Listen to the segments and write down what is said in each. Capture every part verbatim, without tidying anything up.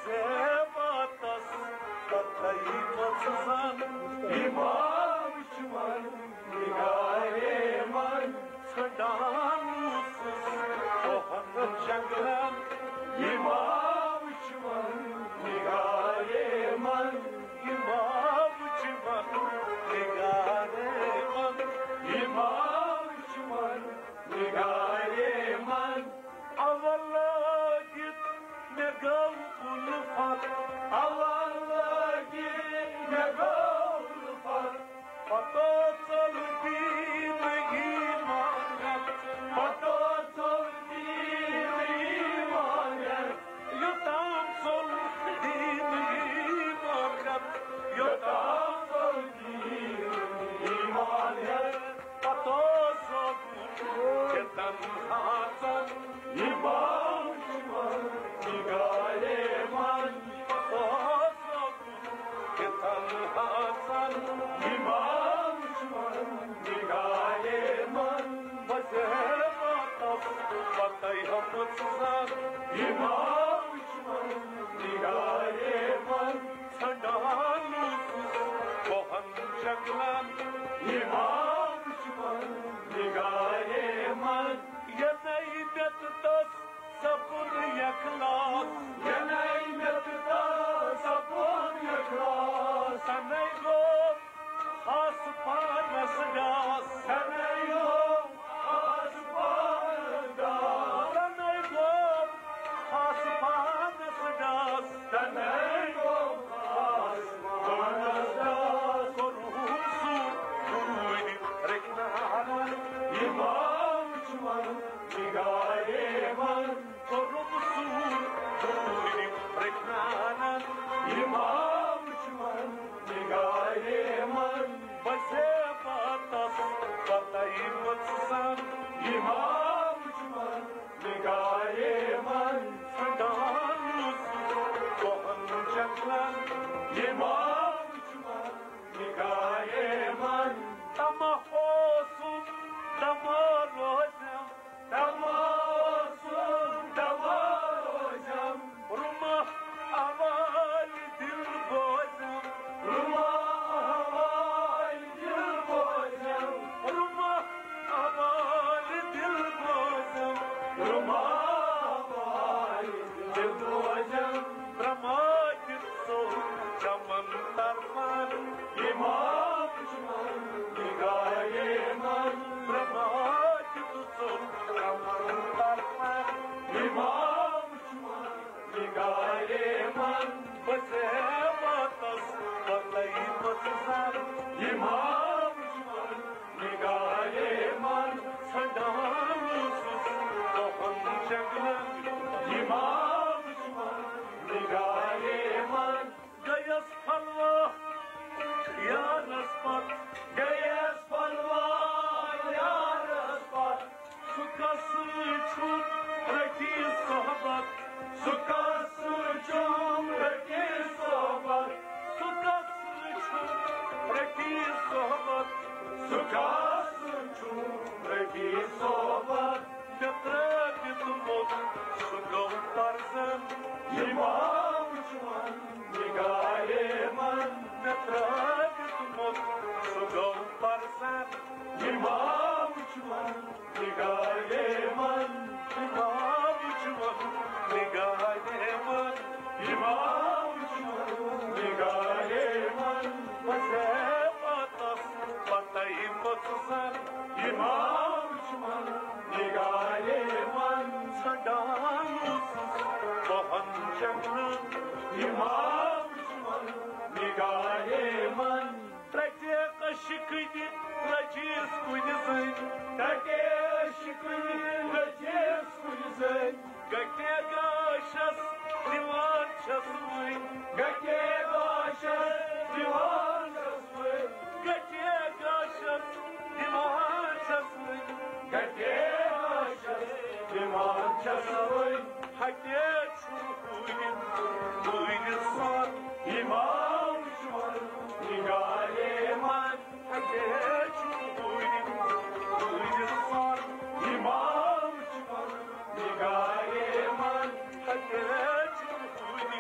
زیباتس پتہٕ مژٕ زن، امام چھُ ونان نگارے من۔ ژھانڈان اوسُس کوہن جنگلن، امام چھُ ونان نگارے من۔ امام چھُ ونان نگارے من، امام چھُ ونان نگارے من۔ اول لٲگِتھ مےٚ گوٚو اُلفت، اول لٲگِتھ مےٚ گوٚو اُلفت۔ پتہٕ ژوٚل دیٖن ایمان ہٮ۪تھ، پتہٕ ژوٚل دیٖن ایمان ہٮ۪تھ۔ یوٚتام ژوٚل دیٖن ایمان ہٮ۪تھ، یوٚتام ژوٚل دیٖن ایمان ہٮ۪تھ۔ پتہٕ اوس زوگُن کیتن ہاتن، امام چھُ ونان نگارے من۔ پتہٕ اوس زوگُن کیتن ہاتن، امام چھُ ونان نگارے من۔ بس باتس پتہٕ ہمت زن، امام چھُ ونان نگارے من۔ ژھانڈان اوسُس کوہن جنگلن، امام چھُ ونان نگارے من۔ ینَے مےٚ تہٕ تس سپُد اخلاص، ینَے مےٚ تہٕ تس سپُد اخلاص۔ تنَے گوٚو خاص پانس ڈاس، تنَے گوٚو خاص پانس ڈاس، تنَے گوٚو خاص پانس ڈاس، تنَے گوٚو خاص پانس ڈاس۔ کوٚرُم سُہ دوٗرِ رٔکھنارن، امام چھُ ونان نگارے من۔ کوٚرُم سُہ دوٗرِ رٔکھنارن، امام چھُ ونان نگارے من۔ بس باتس پتہٕ مژٕ زن، امام چھُ ونان نگارے من۔ ژھانڈان اوسُس کوہن جنگلن، امام چھُ ونان نگارے من۔ طمع اوسُم دما روزم، طمع اوسُم دما روزم۔ رُمہ احوال دل بوزم، رُمہ احوال دل بوزم، رُمہ احوال دل بوزم، رُمہ احوال دل بوزم۔ برماتِ ژوٚل چمن طرفن، امام چھُ ونان نگارے من۔ برماتِ ژوٚل چمن طرفن، امام چھُ ونان نگارے من۔ بس باتس پتہٕ مژٕ زن، امام چھُ ونان نگارے من۔ ژھانڈان اوسُس کوہن جنگلن، امام چھُ ونان نگارے من۔ گٔیَس پھلوا یارس پتھ، گٔیَس پھلوا یارس پتھ۔ سُہ کس چھُ رٔٹی صحبت، سُہ کس چھُ رٔٹی صحبت، سُہ کس چھُ رٔٹی صحبت، سُہ کس چھُ رٔٹی صحبت۔ مےٚ ترٛٲوِتھ موٚت سُہ گوٚو پرزن، امام چھُ ونان نگارے من۔ مےٚ ترٛٲوِتھ موٚت سُہ گوٚو پرزن، امام چھُ ونان نگارے من۔ امام چھُ ونان نگارے من، امام چھُ ونان نگارے من۔ بس باتس پتہٕ مژٕ زن، امام چھُ ونان نگارے من۔ ژھانڈان اوسُس کوہن جنگلن، امام چھُ ونان نگارے من۔ ٹٹے عشقٕنہِ لٔجِس کُنہِ زٔنۍ، ٹٹے عشقٕنہِ لٔجِس کُنہِ زٔنۍ۔ گٹے گاشس دِوان چھس وۄنۍ، گٹے گاشس دِوان چھس وۄنۍ، گٹے گاشس دِوان چھس وۄنۍ، گٹے گاشس دِوان چھس وۄنۍ۔ ہٹے چھُ وُنہِ وُنہِ سۄن، امام چھُ ونان نگارے من۔ ہٹے چھُ وُنہِ وُنہِ سۄن، امام چھُ ونان نگارے من۔ ہٹے چھُ وُنہِ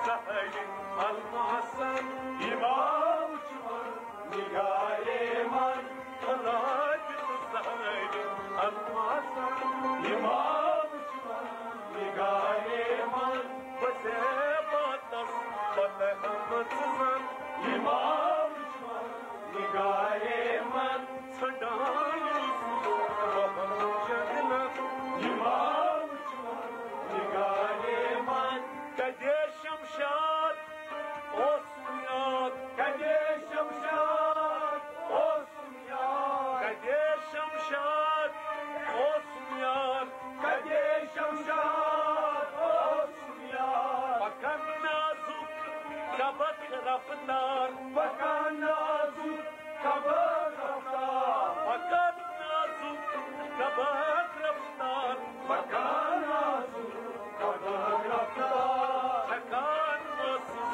سہرِ الماسن، امام چھُ نگارِ من، خدا دِژ سہرِ الماسن، امام چھُ نگارِ من، بس عبادتس پتہ ہمت زن، امام چھُ نگارِ من، ژھانڈان اوسُس بہن جنت، امام چھُ نگارِ من، کتے شمشاد اوسُم یاد، کتے شمشاد اوسُم یاد، کتے شمشاد اوسُم یاد، کتے شمشاد اوسُم یاد۔ پکان نازُک کبک رفتار، پکان نازُک کبک رفتار، پکان نازُک کبک رفتار، پکان نازُک کبک رفتار۔ تھکان ٲسٕس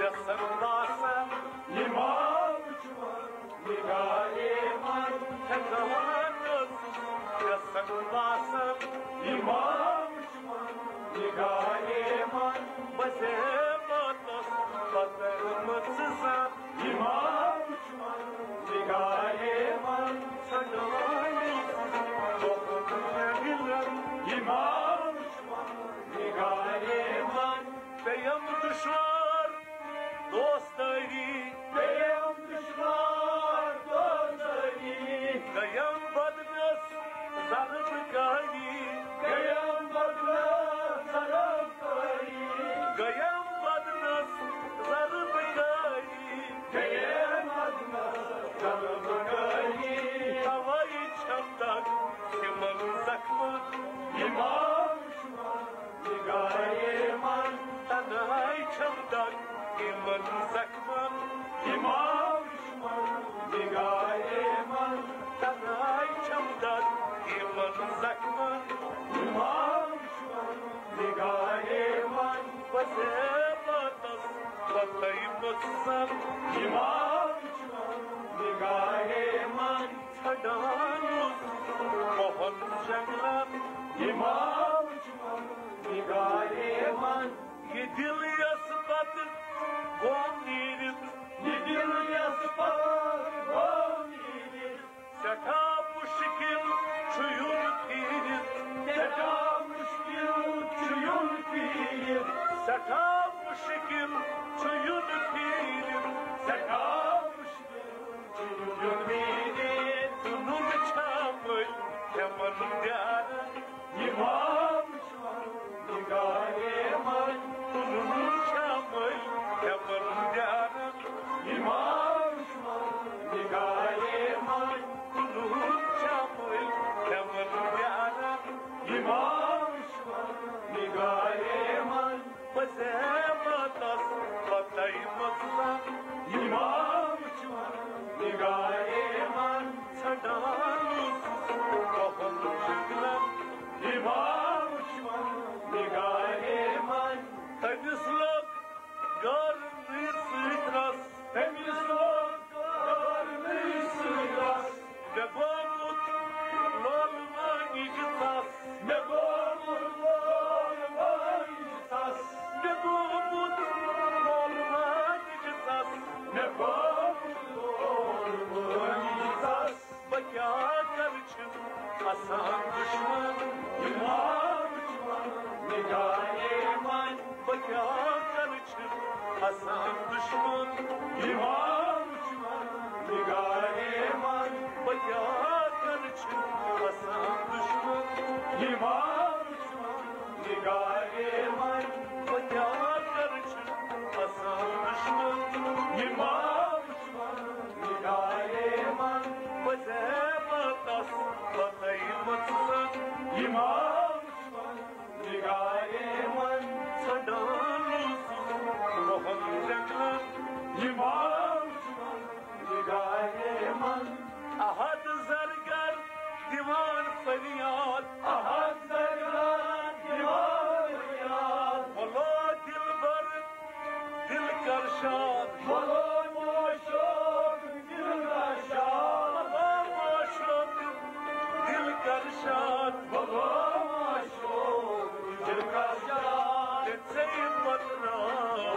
یژھان باسان، امام چھُ نگارِ من، تھکان ٲسٕس یژھان باسان، امام چھُ نگارِ من، بس عبادتس پتہ ہمت زن، امام چھُ نگارِ من، ژھانڈان اوسُس بہن جنت، امام چھُ نگارِ من، پیٚیَم دُشوار دوستٲری، پیٚیَم دُشوار دوستٲری، گٔیَم بدنس ضرب کٲری، گٔیَم بدنس ضرب کٲری، گٔیَم بدنس ضرب کٲری، گٔیَم بدنس ضرب کٲری۔ توے چھم دگ تِمن زخمن، امام چھُ نگارِ من، تنہاے چھم دگ تِمن زخمن، امام چھُ نگارِ من، تنہاے چھم دگ تِمن زخمن، امام چھُ نگارِ من، بس عبادتس پتہ ہمت زن، امام چھُ نگارِ من، ژھانڈان اوسُس بہن جنت، امام چھُ نگارِ من، یہ دل یس پتہٕ گوم نیٖرِتھ، یہ دل یس پتہٕ گوم نیٖرِتھ، سٮ۪ٹھاہ مُشکِل چھُ یُن پھیٖرِتھ، سٮ۪ٹھاہ مُشکِل چھُ یُن پھیٖرِتھ، سٮ۪ٹھاہ مُشکِل چھُ یُن پھیٖرِتھ، سٮ۪ٹھاہ مُشکِل چھُ یُن پھیٖرِتھ۔ تُلُن چھا مٔلۍ ہٮ۪من دیارن، امام چھُ نگارِ من، تُلُن چھا مٔلۍ ہٮ۪من دیارن، امام چھُ نگارِ من، تُلُن چھا مٔلۍ ہٮ۪من دیارن، امام چھُ نگارِ من، بس عبادتس پتہ ہمت زن، امام چھُ نگارِ من، ژھانڈان اوسُس بہن جنت، امام چھُ نگارِ من، تٔمِس لوٚگ گارنٕے سۭتۍ رس، تٔمِس لوٚگ گارنٕے سۭتۍ رس، مےٚ گوٚمُت لولوٲنِج ژس، مےٚ گوٚمُت لولوٲنِج ژس، مےٚ گوٚمُت لولوٲنِج ژس، مےٚ گوٚمُت لولوٲنِج ژس۔ بہٕ کیٛاہ کرٕ چھِم آسان دُشمن، امام چھُ نگارِ من۔ بہٕ کیٛاہ کرٕ چھِم آسان دُشمن، امام چھُ نگارِ من۔ بہٕ کیٛاہ کرٕ چھِم آسان دُشمن، امام چھُ نگارِ من۔ بہٕ کیٛاہ کرٕ چھِم آسان دُشمن، امام چھُ نگارِ من۔ بہٕ زیبہٕ تس پتَے مَژٕ زن، امام چھُ نگارِ من۔ ژھانڈان اوسُس بہن جنگلن، امام چھُ نگارِ من۔ احد زرگر دِوان فریاد، احد زرگر دِوان فریاد۔ بولو دلبر دل کر شاد، بولو معشوق دل کر شاد، بولو معشوق دل کر شاد، بولو معشوق دل کر شاد۔ ژے پتہٕ